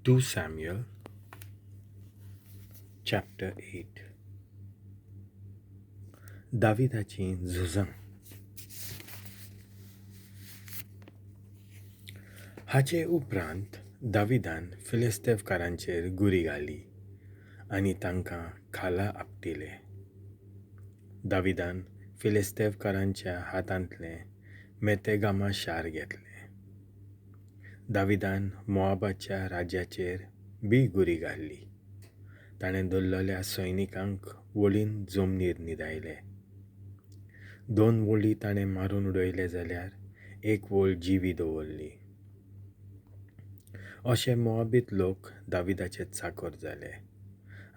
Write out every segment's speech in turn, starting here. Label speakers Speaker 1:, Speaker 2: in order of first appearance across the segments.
Speaker 1: 2 Samuel chapter 8. दाविदाचीं झुजां. हाचे उपरांत दाविदान फिलिस्तेवकारांचेर गुरी घाली आनी तांकां खाला आपटिले. दाविदान फिलिस्तेवकारांच्या हातांतलें मेतेगामा शार घेतलें. दाविदान मोआबाच्या राज्याचेर बी गुरी घाली. ताणें धरलेल्या सैनिकांक वळीन जमनीर न्हिदायले. 2 वळी ताणें मारून उडयले जाल्यार 1 वळ जिवी दवरली. अशे मोआबीत लोक दाविदाचे चाकर जाले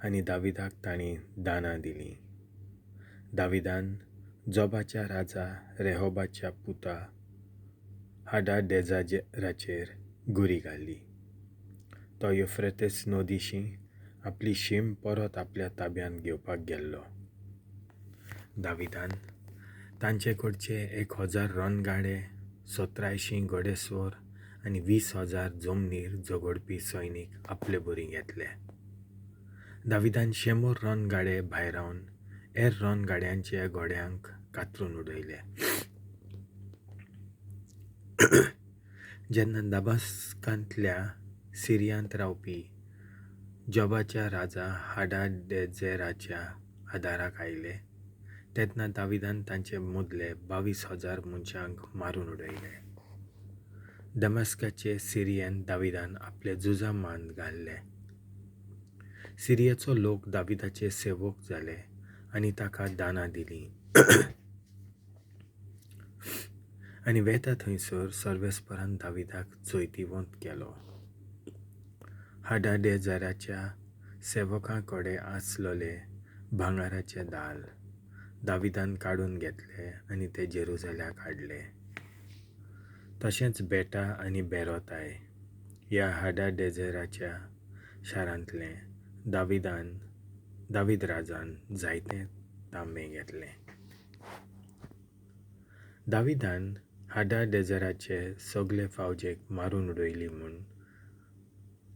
Speaker 1: आनी दाविदाक तांणी दानां दिलीं. दाविदान जोबाच्या राजा रेहोबाच्या पुता हाडाडेझराचेर गुरी घाली. तो युफ्रेतेस नदीशी आपली शीम परत आपल्या ताब्यांत घेवपाक गेल्लो. दाविदान तांचे कडचे 1000 रणगाडे, 87 घोडेस्वर आनी 20,000 जमनीर झगडपी सैनीक आपले बरी घेतले. दाविदान 100 रणगाडे भायरावन हेर रणगाड्यांच्या घोड्यांक कातरून उडयले. जेन्ना दमास्कांतल्या सिरियांत रावपी जोबाच्या राजा हाडाडेझराच्या आदाराक आयले तेन्ना दाविदान तांचे मदले 22,000 मनशांक मारून उडयले. दमास्काचे सिरियेन दाविदान आपले झुजा मांड घाल्ले. सिरियेचो लोक दाविदाचे सेवक जाले आनी ताका दानां दिलीं आनी वेता थंयसर सर्वेस्परान दाविदाक जैतिवंत केलो. हाडाडेझराच्या सेवकां कडेन आसलेले भांगराचे दाल दाविदान काडून घेतले आनी ते जेरुजाल्याक हाडले. तशेंच बेटा आनी बेरोताय ह्या हाडाडेझराच्या शारांतलें दावीद राजान जायते तांबे घेतले. दाविदान हाडाडेझराचे सगळे फावजेक मारून उडयली म्हूण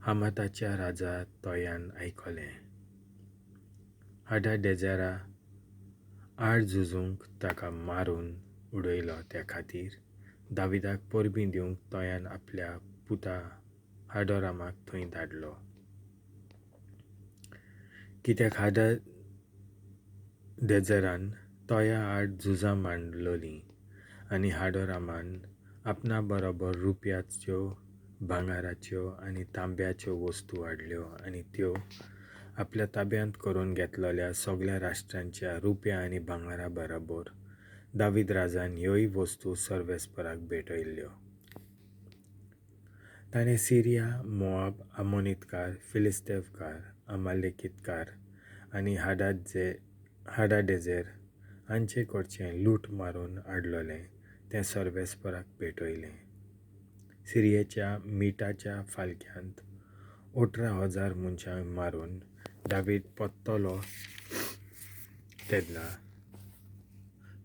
Speaker 1: हमाताच्या राजा तोयान आयकलें. हाडाडेझरा आड झुजूंक ताका मारून उडयलो त्या खातीर दाविदाक परबीं दिवंक तोयान आपल्या पुता हाडोरामाक थंय धाडलो. कित्याक हाडाडेझरान तोया आड झुजां मांडलोलीं आनी हाडोरामान आपणा बरोबर रुप्याच्यो, भांगराच्यो आनी तांब्याच्यो वस्तू हाडल्यो आनी त्यो आपल्या ताब्यांत करून घेतलेल्या सगळ्या राष्ट्रांच्या रुप्या आनी भांगरा बरोबर दावीद राजान ह्योय वस्तू सर्वेस्पराक भेटयल्ल्यो. ताणें सिरिया, मोआब, आमोनीतकार, फिलिस्तेवकार, अमालेकीतकार आनी हाडाडेझर हांचे कडचें लूट मारून हाडलोलें तें सर्वेस्पराक भेटयलें. सिरियेच्या मिठाच्या फालक्यांत 18,000 मनशांक मारून दावीद परतलो तेन्ना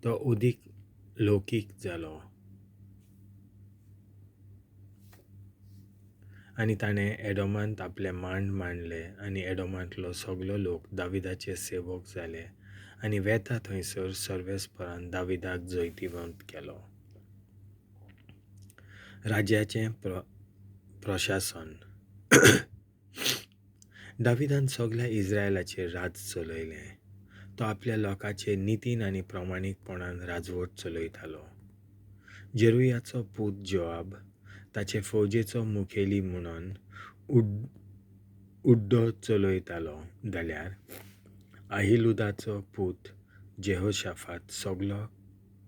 Speaker 1: तो अदीक लौकीक जालो आनी ताणें एडोमांत आपले मांड मांडले आनी एडोमांतलो सगलो लोक दाविदाचे सेवक जाले आनी वेता थंयसर सर्वेस्परान दाविदाक जैतिवंत केलो. राज्याचें प्रशासन. दाविदान सगळ्या इस्रायलाचेर राज चलयलें. तो आपल्या लोकांचे नितीन आनी प्रामाणीकपणान राजवट चलयतालो. जेरुयाचो पूत जोआब ताचे फौजेचो मुखेली म्हणून उड्डो चलयतालो जाल्यार आहिलुदाचो पूत जेहोशाफात सगलो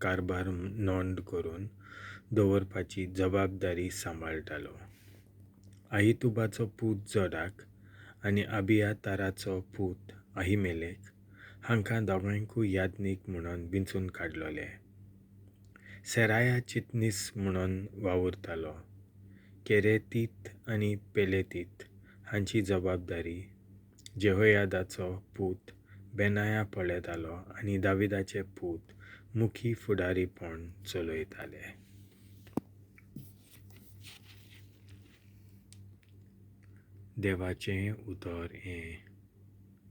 Speaker 1: कारभार नोंद करून दवरपाची जबाबदारी सांबाळटालो. आहितुबाचो पूत जोडाक आनी अबियाताराचो पूत आहिमेलेक हांकां दोगांयकूय याज्ञीक म्हणून विंचून काडलोले. सेराया चितनीस म्हणून वावुरतालो. केरेतीत आनी पेलेतीत हांची जबाबदारी जेहोयादाचो पूत बेनाया पळयतालो आनी दाविदाचे पूत मुखी फुडारीपण चलयताले. देवाचें उतर हें.